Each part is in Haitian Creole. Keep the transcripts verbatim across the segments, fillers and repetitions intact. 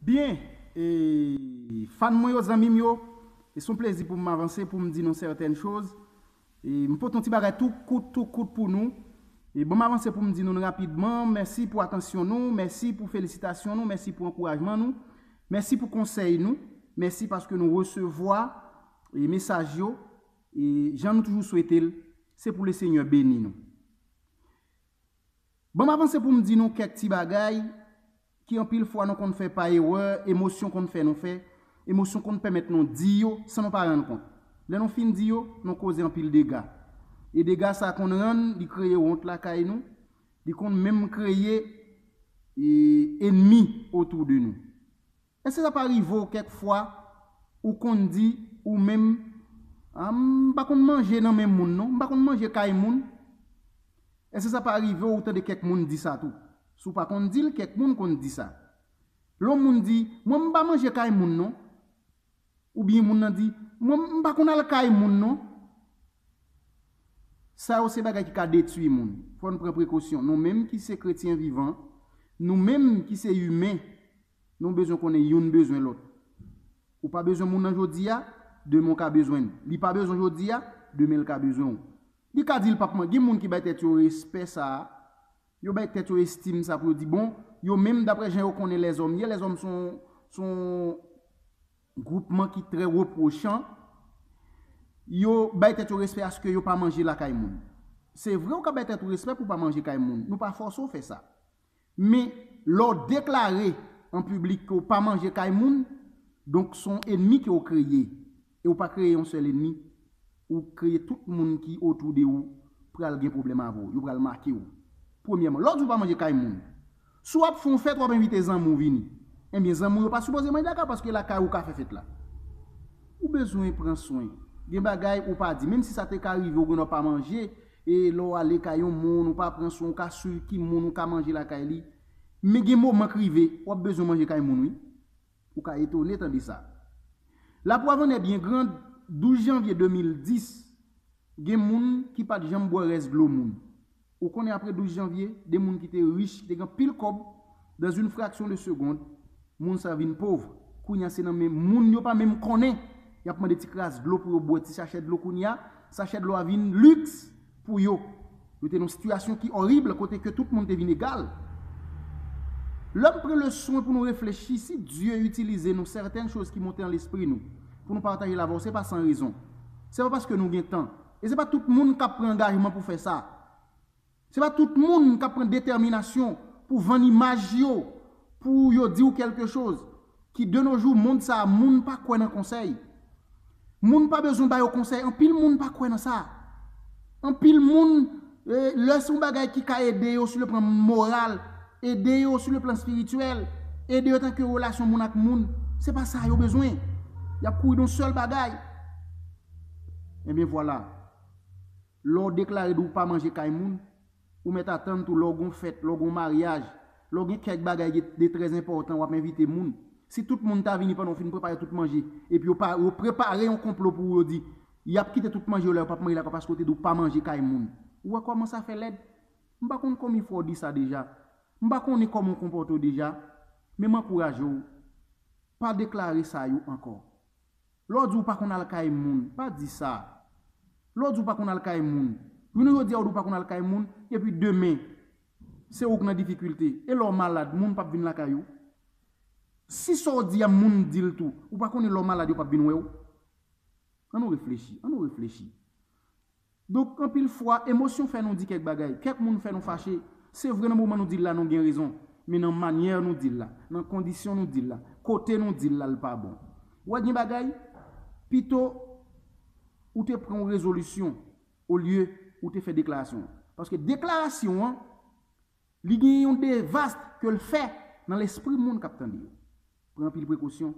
Byen, e, fan mwen yo, zanmi m yo, e se yon plezi pou m avanse, pou m di nou sètèn choz. E m pote yon ti bagay tou kout, tou kout pou nou. E ban m avanse pou m di nou rapidman, mèsi pou atansyon nou, mèsi pou felisitasyon nou, mèsi pou ankourajman nou, mèsi pou konsèy nou, mèsi paske nou resevwa, e, mesaj yo, e jan nou toujou swete l, se pou Lesenyè beni nou. Ban m avanse pou m di nou kèk ti bagay ki anpil fwa nou konn fè pa erè, emosyon konn fè nou fè, emosyon konn pèmèt nou di yo san nou pa rann kont. Lè nou fin di yo, nou koze anpil dega. E dega sa konn rann, li kreye wont lakay nou, li konn menm kreye, e, ènmi otou de nou. Èske sa pa rive w kèk fwa, ou konn di, ou menm, "Ah, m pa konn manje nan men moun, non, m pa konn manje kay moun"? Èske sa pa rive w, ou tande kèk moun di sa tou? Si w pa konn di l, kèk moun konn di sa. Lè yon moun di, "Mwen, m pa manje kay moun, non." Oubyen moun nan di, "Mwen, m pa konn al kay moun, non." Sa yo se bagay ki ka detwi moun. Fò n pran prekosyon. Nou menm ki se kretyen vivan, nou menm ki se imen, nou bezwen konnen youn bezwen lòt. Ou pa bezwen moun nan jodi a, demen w ka bezwen l. Li pa bezwen jodi a, demen l ka bezwen w. Li ka di l p ap man-, gen moun ki bay tèt yo respè sa a, yo bay tèt yo estim sa pou yo di, bon, yo menm, daprè jan yo konnen lèzòm ye, lèzòm se yon, se yon gwoupman ki trè repwochan, yo bay tèt yo respè aske yo pa manje lakay moun. Se vre, ou ka bay tèt ou respè pou w pa manje kay moun. Nou pa fòse w fè sa. Men, lè w deklare an piblik ke w pa manje kay moun, donk se yon ènmi ke w kreye. E w pa kreye yon sèl ènmi, ou kreye tout moun ki otou de ou pral gen pwoblèm avè w, yo pral make w. Premyèman, lè w di w pa manje kay moun, si w ap fè yon fèt, w ap envite zanmi w vini. Ebyen, zanmi w yo pa sipoze manje lakay, paske lakay ou ka fè fèt la. Ou bezwen pran swen. Gen bagay ou pa di, menm si sa te ka rive, ou gen dwa pa manje, e lè w ale kay yon moun, ou pa pran swen, ou ka swiv ki moun ou ka manje lakay li. Men gen moman k rive, w ap bezwen manje kay moun, wi. Ou ka etone tande sa. Laprèv an è byen grand, douz janvye de mil dis, gen moun ki pa t janm bwè rès dlo moun. Ou konnen apre douz janvye, de moun ki te rich, ki te gen anpil kòb, dans une fraction de seconde, moun sa vin pòv. Kounye a se nan men moun yo pa menm konnen, y ap mande ti kras dlo pou yo bwè, ti sachè dlo kounye a, sachè dlo a vin liks pou yo. Yo te nan yon sitiyasyon ki orib, kote ke tout moun te vin egal. Lè m pran le swen pou nou reflechi, si Dye itilize nou sètèn choz ki monte nan lespri nou, pou nou pataje l avè w, se pa san rezon. Se pa paske nou gen tan. E se pa tout moun k ap pran angajman pou fè sa. Se pa tout moun k ap pran detèminasyon pou vann imaj yo, pou yo di w kèlke choz, ki de nos jours, mond sa a, moun pa kwè nan konsèy. Moun pa bezwen ba yo konsèy. Anpil moun pa kwè nan sa. Anpil moun, eh, lè se yon bagay ki ka ede yo sou le plan moral, ede yo sou le plan espirityèl, ede yo tanke relasyon moun ak moun, se pa sa yo bezwen. Y ap kouri nan yon sèl bagay. Ebyen, vwala. Lè w deklare di w pa manje kay moun, ou mèt atann tou lè w gon fèt, lè w gon maryaj, lè w gen kèk bagay ki de trè enpòtan, w ap envite moun. Si tout moun ta vini pandan w fin prepare tout manje, epi yo pa, yo prepare yon konplo pou ou, yo di, y ap kite tout manje yo la, yo p ap manje lakay paske w te di w pa manje kay moun. Ou wè kòman sa fè lèd? M pa konn konbyen fwa w di sa deja. M pa konnen kòman w konpòte w deja, men m ankouraje w, pa deklare sa yo ankò. Lè w di w pa konn al kay moun, pa di sa. Lè w di w pa konn al kay moun, jounen jodi a w di w pa konn al kay moun, epi demen, se ou k nan difikilte. E lè w malad, moun p ap vin lakay ou? Si sa w di a moun di l tou, ou pa konnen lè w malad yo p ap vin wè w? Ann nou reflechi, ann nou reflechi. Donk, anpil fwa, emosyon fè nou di kèk bagay. Kèk moun fè nou fache. Se vre, nan moman nou di l la, nou gen rezon. Men nan manyè nou di l la, nan kondisyon nou di l la, kote nou di l la, l pa bon. Ou wè, gen bagay, pito ou te pran yon rezolisyon olye ou te fè deklarasyon an. Paske deklarasyon an, li gen yon devast ke l fè nan lespri moun k ap tande yo. Pran anpil prekosyon.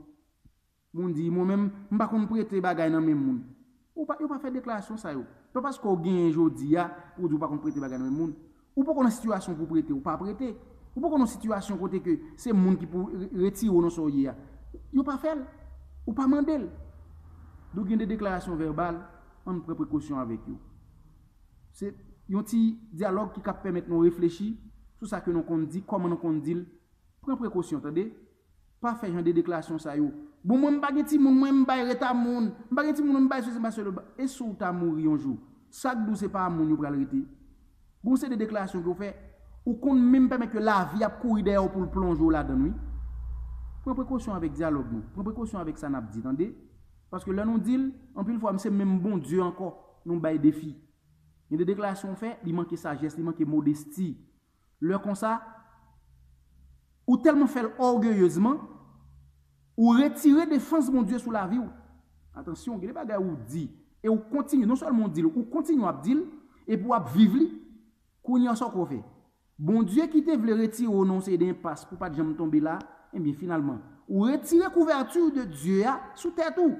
Moun di, mwen menm, m pa konn prete bagay nan men moun. Ou pa, yo pa fè deklarasyon sa yo. Pa paske w genyen jodi a, pou w di w pa konn prete bagay nan men moun. Ou poko nan sitiyasyon pou w prete, ou pa prete. Ou poko nan sitiyasyon kote ke se moun ki pou re-, retire w nan sa w ye a. Yo pa fè l. Ou pa mande l. Donk, gen de deklarasyon vèbal, ann pran prekosyon avèk yo. Se yon ti dyalòg ki ka pèmèt nou reflechi sou sa ke nou konn di, kòman nou konn di l. Pran prekosyon, tande. Pa fè jan de deklarasyon sa yo. Bon, mwen, m pa gen timoun, mwen, m bay ret a moun. M pa gen timoun, m bay sesi, m bay selo. E si w ta mouri yon jou? Sa k di w se pa a moun yo pral rete? Gon seri de deklarasyon ke w fè, ou konn menm pèmèt ke lavi ap kouri dèyè w pou l plonje w ladan l, wi. Pran prekosyon avèk dyalòg nou. Pran prekosyon avèk sa n ap di, tande? Paske lè nou di l, anpil fwa, se menm Bondye ankò nou bay defi. Gen de deklarasyon w fè, li manke sajès, li manke modesti. Lè konsa, ou tèlman fè l ògeyezman, ou retire defans Bondye sou lavi w. Atansyon, gen de bagay ou di, e ou kontinye, non sèlman ou di l, ou kontinye ap di l, epi w ap viv li, kounye a sa w fè? Bondye ki te vle retire w nan yon seri de enpas pou w pa t janm tonbe la, ebyen finalman, ou retire kouvèti de Dye a sou tèt ou.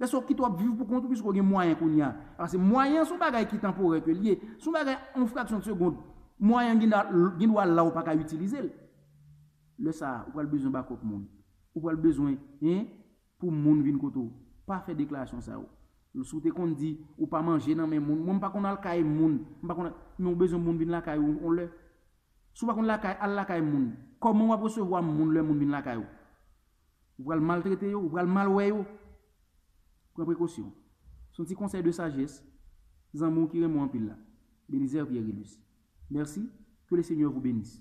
Lè sa w kite w ap viv pou kont ou, piske w gen mwayen kounye a. Paske mwayen an se yon bagay ki tanporè ke l ye. Se yon bagay, yon fraksyon de segonn, mwayen an gen dwa, gen dwa la ou pa ka itilize l. Lè sa a, ou pral bezwen bakòp moun. Ou pral bezwen, en, pou moun vin kote w. Pa fè deklarasyon sa yo. Si w te konn di, ou pa manje nan men moun. Mwen, m pa konn al kay moun. M pa konn al, men ou bezwen moun vin lakay ou yon lè. Si w pa konn lakay, al lakay moun. Kòman w ap resevwa moun lè moun vin lakay ou? Ou pral maltrete yo, ou pral mal wè yo. Pran prekosyon. Se yon ti konsèy de sajès, zanmi w ki renmen w anpil la. Belizaire Pierre Rilus. Merci, que le Seigneur vous bénisse.